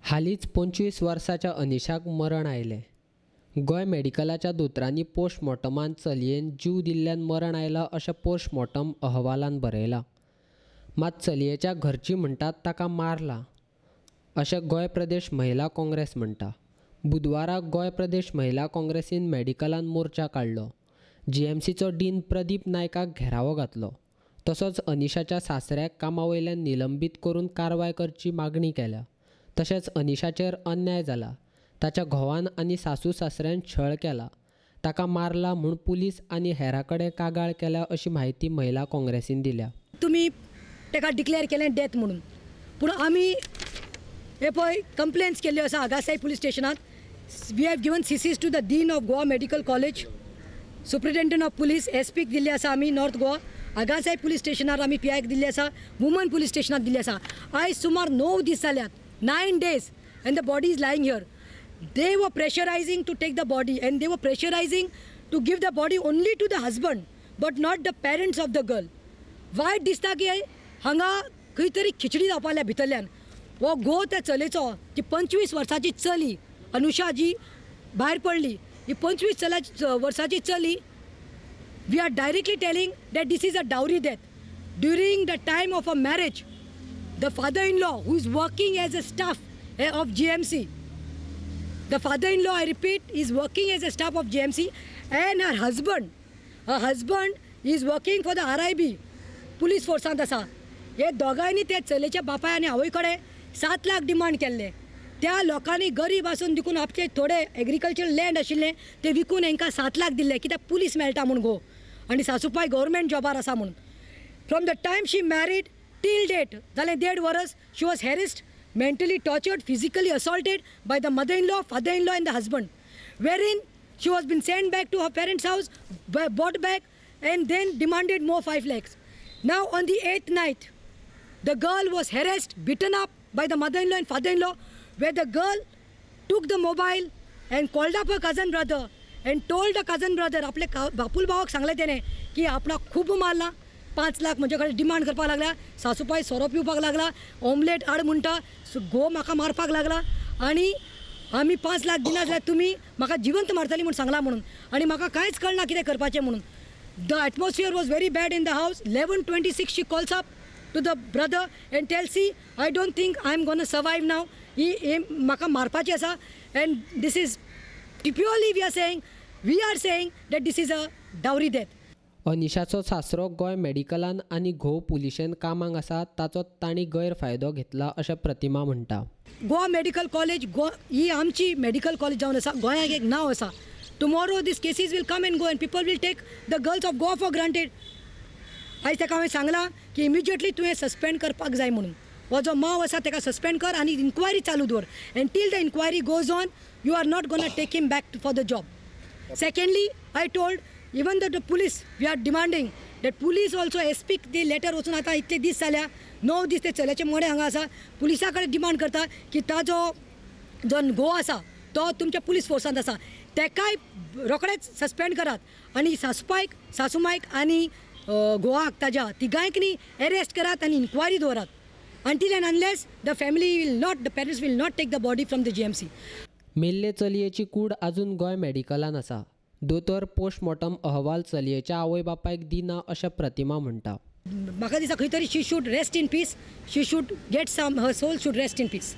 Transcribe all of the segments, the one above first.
हालींच 25 वर्साच्या अनिशाक मरण आयलें. गोंय मेडिकलाच्या दोतोरांनी पोस्टमॉर्टमांत चलयेन जीव दिल्ल्यान मरण आयलां अशें पोस्टमॉर्टम अहवालान बरयलां. मात चलयेच्या घरचीं म्हणटात ताका मारला अशें गोंय प्रदेश महिला काँग्रेस म्हणटा. बुधवारा गोंय प्रदेश महिला काँग्रेसीन मेडिकलान मोर्चा काडलो. जीएमसीचो डीन प्रदीप नायकाक घेरावो घातलो. तसोच अनिशाच्या सासऱ्याक कामा वयल्यान निलंबीत करून कारवाय करची मागणी केल्या. तशेंच अनिशाचेर अन्याय जाला, ताच्या घोवान आनी सासू सासऱ्यान छळ केला, ताका मारला म्हूण पुलीस आनी हेरां कडेन कागाळ केल्या अशी म्हायती महिला काँग्रेसीन दिल्या. तुमी ताका डिक्लेअर केलें डेथ म्हणून, पूण आमी हे पळय कंप्लेन्स केल्ल्यो आसा आगासाई पुलीस स्टेशनांत. We have given CCs to the dean of Goa medical college, superintendent of police, S peak दिल्ली आसा आमी नॉर्थ गोवा, आगासाई पुलीस स्टेशनार आमी पी आयक दिल्ली आसा, वुमन पुलीस स्टेशनार दिल्ली आसा. आयज सुमार 9 दीस जाल्यात, 9 days, and the body is lying here. They were pressurizing to take the body and they were pressurizing to give the body only to the husband but not the parents of the girl. वायट दिसता की हांगा खंय तरी खिचडी जावपा लागल्या भितरल्यान. हो घोव त्या चलयेचो, ती 25 वर्साची चली अनुषा जी भायर पडली, ही 25 वर्साची चली, we are directly telling that this is a dowry death. During the time of a marriage, the father-in-law who is working as a staff of GMC, the father-in-law, I repeat, is working as a staff of GMC, and her husband is working for the RIB, police force आसा. हे दोगांयनी त्या चलयेच्या बापाय आनी आवय कडेन 7 lakh demand केल्ले. त्या लोकांनी गरीब आसून देखून आपले थोडे एग्रीकल्चर लँड आशिल्लें ते विकून हांकां 7 लाख दिल्ले, कित्याक पुलीस मेळटा म्हूण घोव आनी सासूपाय गव्हर्मेंट जॉबार आसा म्हणून. From the time she married till date जालें 1.5 वर्स, she was harassed, mentally tortured, physically assaulted by the mother-in-law, father-in-law and the husband, wherein she was been sent back to her parents' house, brought back and then demanded more 5 lakhs. Now on the 8th night, the girl was harassed, beaten up by the mother-in-law and father-in-law, where the girl took the mobile and called up her cousin brother and told the cousin brother, आपले बापूल भावाक सांगले तेणे की आपणाक खूब मारला, 5 लाख म्हजे कडेन डिमांड करपाक लागला, सासूपाय सोरो पिवपाक लागला, ऑमलेट हाड म्हणटा, घोव म्हाका मारपाक लागला आनी आमी 5 लाख दिना जाल्यार तुमी म्हाका जिवंत मारतली म्हूण सांगला म्हणून, आनी म्हाका कांयच कळना कितें करपाचें म्हणून. The atmosphere was very bad in the house. 11:26 she calls up to the brother and tells, see, I don't think I am gonna survive now, ही म्हाका मारपाची आसा, and this is purely we are saying that this is a dowry death. अनिशाचो सासरो Goa मेडिकलान आनी घोव पुलिशेन कामाक आसा, ताचो तांणी गैरफायदो घेतला अशें प्रतिमा म्हणटा. गोवा मेडिकल कॉलेज ही आमची मेडिकल कॉलेज जावन आसा, गोंयाक एक नांव आसा. Tomorrow these cases will come and go and people will take the girls of Goa for granted. आयज ताका हांवें सांगलां की इमिजिएटली तुवें सस्पेंड करपाक जाय म्हणून. हो जो माव आसा ताका सस्पेंड कर आनी इन्क्वायरी चालू दवर, and till the inquiry goes on you are not gonna take him back for the job. Secondly, I told even the police, we are demanding that police also एसपीक ती लेटर वचून आतां इतले दीस जाल्या, 9 दीस ते चल्याचे मडें हांगा आसा, पुलिसा कडेन डिमांड करता की ताजो जो घोव आसा तो तुमच्या पुलीस फोर्सांत आसा, तेकाय रोखडेच सस्पेंड करात आनी सासूपायक, सासूमायक आनी घोवाक ताज्या तिगांयक न्ही एरेस्ट करात आनी इन्क्वायरी दवरात. Until and unless the family will not, the parents will not take the body from the GMC. मेल्ले चलयेची कूड आजून गोंय मेडिकलान आसा. दोतोर पोस्टमॉर्टम अहवाल चलयेच्या आवय बापायक दिना अशें प्रतिमा म्हणटा. म्हाका दिसता खंय तरी she should rest in peace, she should get some, her soul should rest in peace.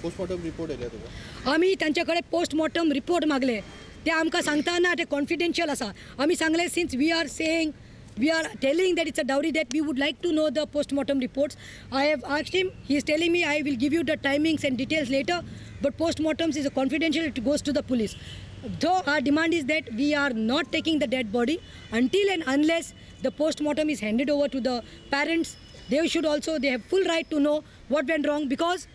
Postmortem report येयले तुका? आमी तांचे कडेन पोस्टमॉर्टम रिपोर्ट मागले, ते आमकां सांगता ना ते कॉन्फिडेन्शियल आसा. आमी सांगलें since we are saying, we are telling that it's a dowry death, we would like to know the postmortem reports. I have asked him, he is telling me I will give you the timings and details later, but postmortems is a confidential, it goes to the police. Though our demand is that we are not taking the dead body until and unless the postmortem is handed over to the parents. They should also, they have full right to know what went wrong, because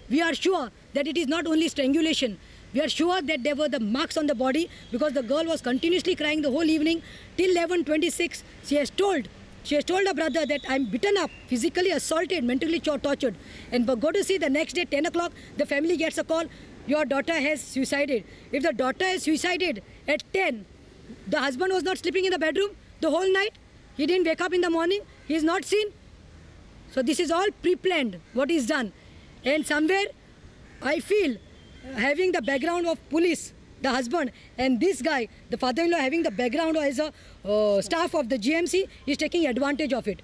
we are sure that it is not only strangulation. We are sure that there were the marks on the body, because the girl was continuously crying the whole evening till 11:26. She has told her brother that I am beaten up, physically assaulted, mentally tortured. And but go to see the next day 10 o'clock, the family gets a call, your daughter has suicided. If the daughter has suicided at 10, the husband was not sleeping in the bedroom the whole night. He didn't wake up in the morning. He is not seen. So this is all pre-planned, what is done. And somewhere I feel having the background of police, the husband, and this guy, the father in law, having the background as a staff of the GMC, is taking advantage of it.